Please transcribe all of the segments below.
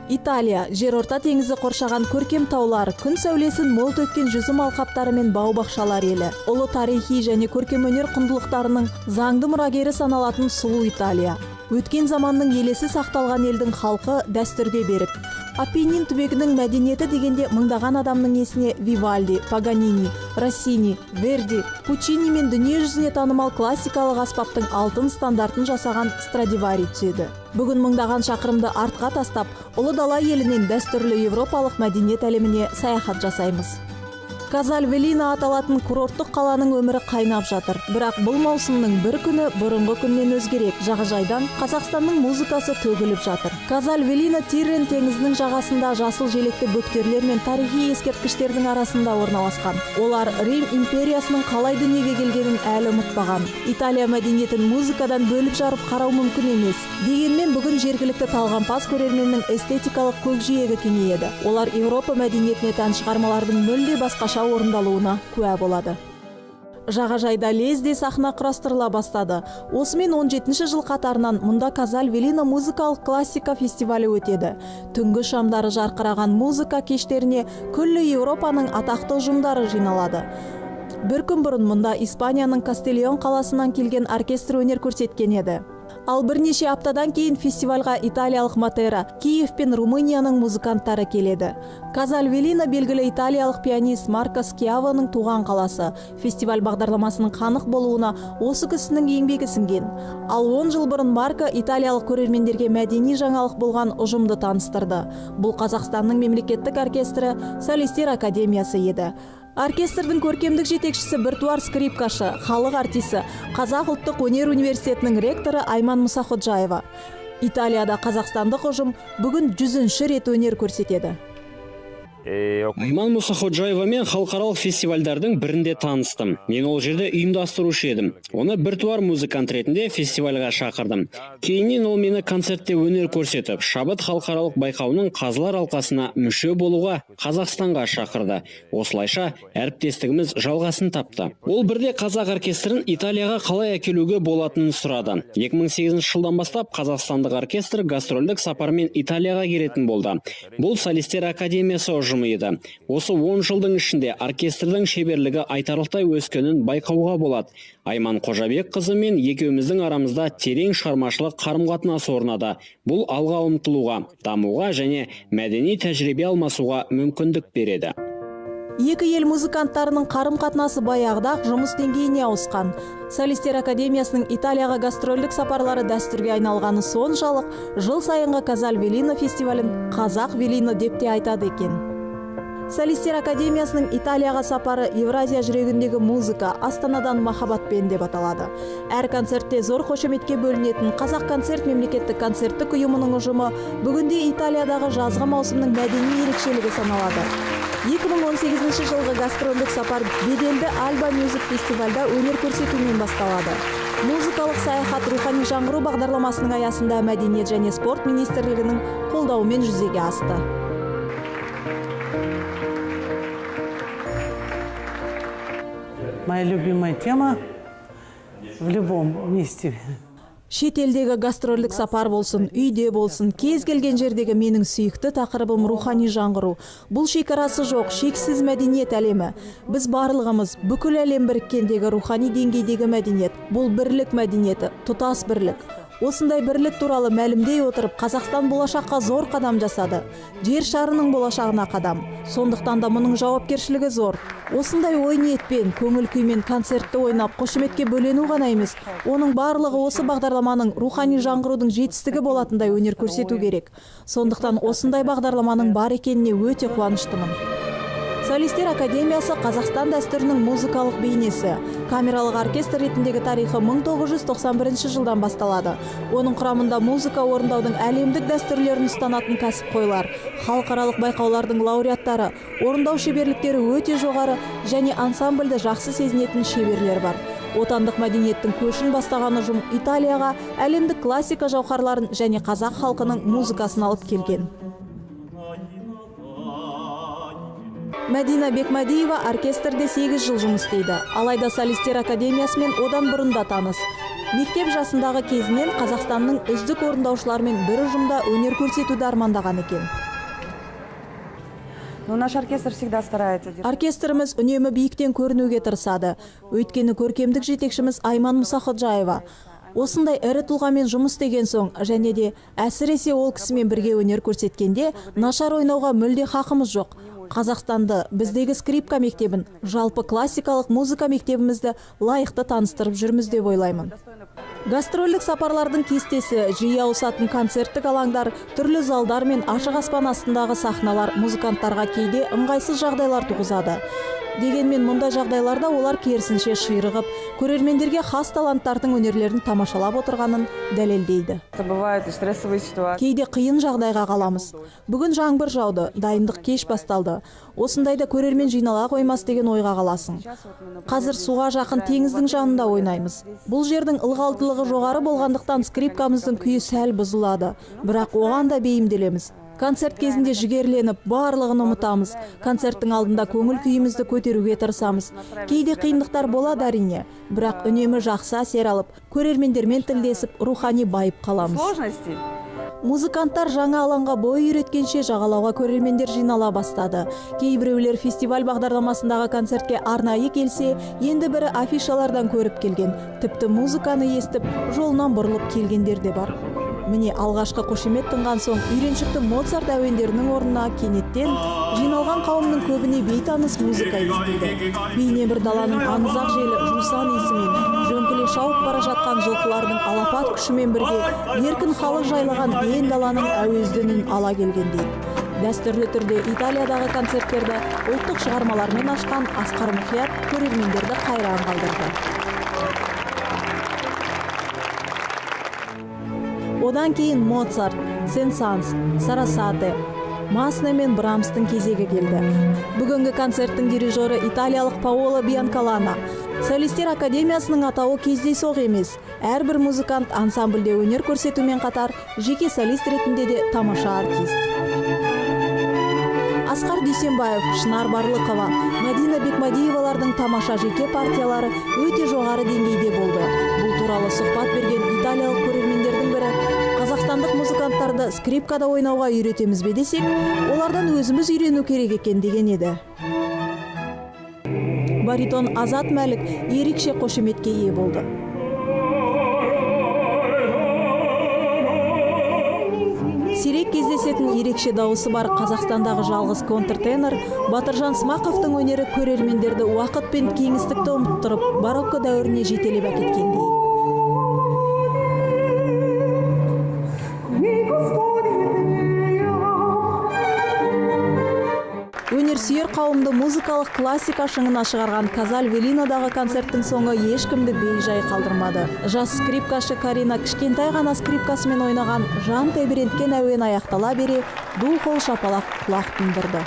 Италия, Жерорта теңізі қоршаған көркем таулар, күн сәулесін мол төккен жүзім алқаптары мен бау-бақшалар елі. Ұлы тарихи және көркемөнер құндылықтарының заңды мұрагері саналатын сұлу Италия. Өткен заманның елесі сақталған елдің халқы дәстүрге берік. Апеннин түбегінің мәдениеті дегенде мыңдаған адамның есіне Вивальди, Паганини, Россини, Верди, Пуччини мен дүние жүзіне танымал классикалық аспаптың алтын стандартын жасаған Страдивари түседі. Бүгін мыңдаған шақырымды артқа тастап, ұлы дала елінен дәстүрлі европалық мәдениет әлеміне саяхат жасаймыз. Казаль Велина аталатын курорттық қаланың өмірі қайнап жатыр. Бірақ бұл маусымның бір күні бұрынғы күннен өзгерек. Жағажайдан Қазақстанның музыкасы төгіліп жатыр. Казаль Велина Тиррен теңізінің жағасында жасыл желекті бөктерлер мен тарихи ескерткіштердің арасында орналасқан. Олар Рим империясының қалай дүниеге келгенін әлі ұмытпаған. Италия мәдениетін музыкадан бөліп жарып қарау мүмкін емес. Дегенмен бүгін жергілікті талғампаз көрерменнің эстетикалық көкжиегі кеңейеді. Олар Еуропа мәдениетіне тән шығармалардың мүлде басқаша орындалуына куә болады. Жағажайда лезде сахна құрастырыла бастады. Осымен 17 жыл қатарынан мұнда Казаль Велина музыкалық классика фестивалі өтеді. Түнгі шамдары жарқыраған музыка кештеріне күллі Еуропаның атақты ұжымдары жиналады. Бір күн бұрын мұнда Испанияның Кастельон қаласынан келген оркестр өнер көрсеткен еді. Ал бірнеше аптадан кейін фестивальға италиялық Матера, Киев пен Румынияның музыканттары келеді. Казаль Велина белгілі италиялық пианист Марко Скиавоның туған қаласы. Фестиваль бағдарламасының қанық болуына осы кісінің еңбегі сіңген. Ал 10 жыл бұрын Марко италиялық көрермендерге мәдени жаңалық болған ұжымды таныстырды. Бұл Қазақстанның мемлекеттік оркестрі Солистер академиясы еді. Оркестрдің көркемдік жетекшісі біртуар скрипкашы, халық артисі, Қазақ ұлттық өнер университетінің ректоры Айман Мұсаходжаева. Италияда қазақстандық ұжым бүгін 100-ші рет өнер көрсетеді. Айман Мұсаходжаевамен халықаралық фестивальдардың бірінде таныстым. Мен ол жерде ұйымдастырушы едім. Оны біртуар музыкант ретінде фестивальға шақырдым. Кейіннен ол мені концертте өнер көрсетіп, Шабыт халықаралық байқауының қазылар алқасына мүше болуға Қазақстанға шақырды. Осылайша әріптестігіміз жалғасын тапты. Ол бірде қазақ оркестрін Италияға қалай әкелуге болатынын сұрады. 2008 жылдан бастап қазақстандық оркестр гастрольдік сапармен Италияға келетін болды. Бұл Солистер академиясы ұжымы еді. Осы 10 жылдың ішінде оркестрдің шеберлігі айтарлықтай өскенін байқауға болады. Айман Қожабекқызы мен екеуміздің арамызда терең шығармашылық қарым-қатынас орнады. Бұл алға ұмтылуға, дамуға және мәдени тәжірибе алмасуға мүмкіндік береді. Екі ел музыканттарының қарым-қатынасы баяғыда-ақ жұмыс деңгейіне ауысқан. Солистер академиясының Италияға гастрольдік сапарлары дәстүрге айналғаны соншалық, жыл сайынғы Казаль Велина фестивалін Қазақ Велина деп те айтады екен. Солистер академиясының Италияға сапары Евразия жүрегіндегі музыка Астанадан махаббатпен деп аталады. Әр концертте зор қошеметке бөлінетін Қазақ концерт мемлекеттік концерттік ұйымының ұжымы бүгінде Италиядағы жазғы маусымның мәдени ерекшелігі саналады. 2018 жылғы гастрольдік сапар беделді Альба Мюзик фестивальда өнер көрсетумен басталады. Музыкалық саяхат рухани жаңғыру бағдарламасының аясында Мәдениет және спорт министрлігінің қолдауымен жүзеге асты. Моя любимая тема в любом месте. Шетелдегі гастрольдік сапар болсын, үйде болсын, кез келген жердегі менің сүйікті тақырыбым рухани жаңғыру. Бұл шекарасы жоқ, шексіз мәдениет әлемі. Біз барлығымыз, бүкіл әлем біріккендегі рухани деңгейдегі мәдениет. Бұл бірлік мәдениеті, тұтас бірлік. Осындай бірлік туралы мәлімдей отырып, Қазақстан болашаққа зор қадам жасады. Жер шарының болашағына қадам. Сондықтан да мұның жауапкершілігі зор. Осындай ой ниетпен, көңіл күймен концертті ойнап, қошеметке бөлену ғана емес, оның барлығы осы бағдарламаның рухани жаңғырудың жетістігі болатындай өнер көрсету керек. Сондықтан осындай бағдарламаның бар екеніне өте қуаныштымын. Солистер академиясы Қазақстан дәстүрінің музыкалық бейнесі. Камералық оркестр ретіндегі тарихы 1991 жылдан басталады. Оның құрамында музыка орындаудың әлемдік дәстүрлерін ұстанатын кәсіпқойлар, халықаралық байқаулардың лауреаттары, орындау шеберліктері өте жоғары және ансамбльді жақсы сезінетін шеберлер бар. Отандық мәдениеттің көшін бастаған ұжым Италияға әлемдік классика жауһарларын және қазақ халқының музыкасын алып келген. Мәдина Бекмадиева оркестрде 8 жыл жұмыс істейді. Алайда Солистер академиясымен одан бұрын да таныс. Мектеп жасындағы кезінен Қазақстанның үздік орындаушыларымен бір ұжымда өнер көрсетуді армандаған екен. Но наш оркестр всегда старается. Оркестріміз үнемі биіктен көрінуге тырысады. Өйткені көркемдік жетекшіміз Айман Мұсаходжаева. Осындай ірі тұлғамен жұмыс істеген соң, және де әсіресе ол кісімен бірге өнер көрсеткенде нашар ойнауға мүлде хақымыз жоқ. Қазақстанды, біздегі скрипка мектебін, жалпы классикалық музыка мектебімізді лайықты таныстырып жүрміз деп ойлаймын. Гастрольдік сапарлардың кестесі, жиі ауысатын концерттік алаңдар, түрлі залдар мен ашық аспан астындағы сахналар музыканттарға кейде ыңғайсыз жағдайлар туғызады. Дегенмен мұндай жағдайларда олар керісінше ширығып, көрермендерге хас таланттардың өнерлерін тамашалап отырғанын дәлелдейді. Бывают и стрессовые ситуации. Кейде қиын жағдайға қаламыз. Бүгін жаңбыр жауды, дайындық кеш басталды. Осындайда көрермен жинала қоймас деген ойға қаласың. Қазір суға жақын теңіздің жанында ойнаймыз. Бұл жердің ылғалдылығы жоғары болғандықтан скрипкамыздың күйі сәл бұзылады. Бірақ оған да бейімделеміз. Концерт кезінде жігерленіп, барлығын ұмытамыз. Концерттің алдында көңіл күйімізді көтеруге тырысамыз. Кейде қиындықтар болады әрине, бірақ үнемі жақсы әсер алып, көрермендермен тілдесіп, рухани байып қаламыз. Сложности. Музыканттар жаңа алаңға бой үйреткенше жағалауға көрермендер жинала бастады. Кейбіреулер фестиваль бағдарламасындағы концертке арнайы келсе, енді бірі афишалардан көріп келген, тіпті музыканы естіп, жолынан бұрылып келгендер де бар. Міне алғашқы қошемет тынған соң үйреншікті Моцарт әуендерінің орнына кенеттен жиналған қауымның көбіне бейтаныс музыка естілді. Бейне бір даланың аңызақ желі жусан иісімен, жөңкіле шауып бара жатқан жылқылардың алапат күшімен бірге еркін халық жайлаған ен даланың әуезді үнін ала келгендей. Дәстүрлі түрде Италиядағы концерттерді ұлттық шығармалармен ашқан Асқар Мұхият көрермендерді қайран қалдырды. Одан кейін Моцарт, Сен-Санс, Сарасате, Масне мен Брамстың кезегі келді. Бүгінгі концерттің дирижері италиялық Паоло Бьянкалана. Солистер академиясының атауы кездейсоқ емес. Әрбір музыкант ансамбльде өнер көрсетумен қатар жеке солист ретінде де тамаша артист. Асқар Дүйсенбаев, Шынар Барлықова, Мадина Бекмадиевалардың тамаша жеке партиялары өте жоғары деңгейде болды. Бұл туралы сұхбат берген италиялық көрермендердің бірі қазақстандық музыканттарды скрипкада ойнауға үйретеміз бе десек, олардан өзіміз үйрену керек екен деген еді. Баритон Азат Мәлік ерекше қошеметке ие болды. Сирек кездесетін ерекше дауысы бар Қазақстандағы жалғыз контртенор Батыржан Смақовтың өнері көрермендерді уақыт пен кеңістікті ұмыттырып, барокко дәуіріне жетелеп әкеткендей. Өнерсүйер қауымды музыкалық классика шыңына шығарған Казаль Велинодағы концерттің соңы ешкімді бейжай қалдырмады. Жас скрипкашы Карина кішкентай ғана скрипкасымен ойнаған жан тебіренткен әуен аяқтала бере ду қол шапалақ құлақ тұндырды.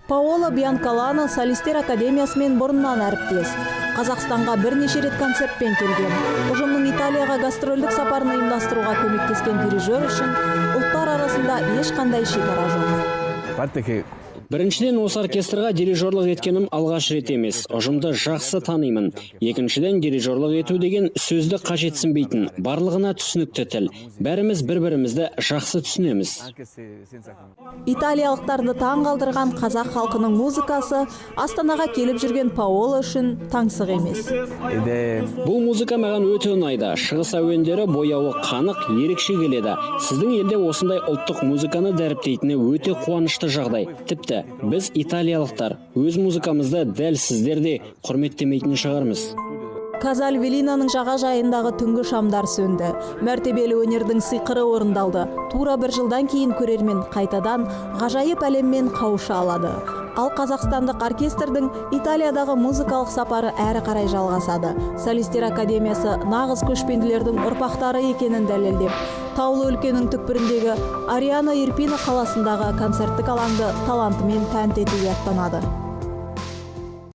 Паоло Бьянкалана Солистер академиясымен бұрыннан әріптес. Қазақстанға бірнеше рет концертпен келген. Ұжымның Италияға гастрольдік сапарын ұйымдастыруға көмектескен дирижер үшін ұлттар арасында ешқандай шекара жоқ. Біріншіден, осы оркестрға дирижерлық еткенім алғаш рет емес. Ұжымды жақсы танимын. Екіншіден, дирижерлық ету деген сөзді қажетсінбейтін, барлығына түсінікті тіл. Бәріміз бір-бірімізді жақсы түсінеміз. Италиялықтарды таң қалдырған қазақ халқының музыкасы Астанаға келіп жүрген Паоло үшін таңсық емес. Бұл музыка маған өте ұнайды. Шығыс әуендері бояуы қанық, ерекше келеді. Сіздің елде осындай ұлттық музыканы дәріптейтіні өте қуанышты жағдай. Тіпті біз италиялықтар өз музыкамызды дәл сіздерде құрметтемейтін шығармыз. Казаль Велинаның жағажайындағы түнгі шамдар сөнді. Мәртебелі өнердің сиқыры орындалды. Тура бір жылдан кейін көрермен қайтадан ғажайып әлеммен қауыша алады. Ал қазақстандық оркестрдің Италиядағы музыкалық сапары әрі қарай жалғасады. Солистер академиясы нағыз көшпенділердің ұрпақтары екенін дәлелдеп, таулы өлкенің түкпіріндегі Ариана Ирпина қаласындағы концерттік алаңды талантымен тәнті етуге аттанады.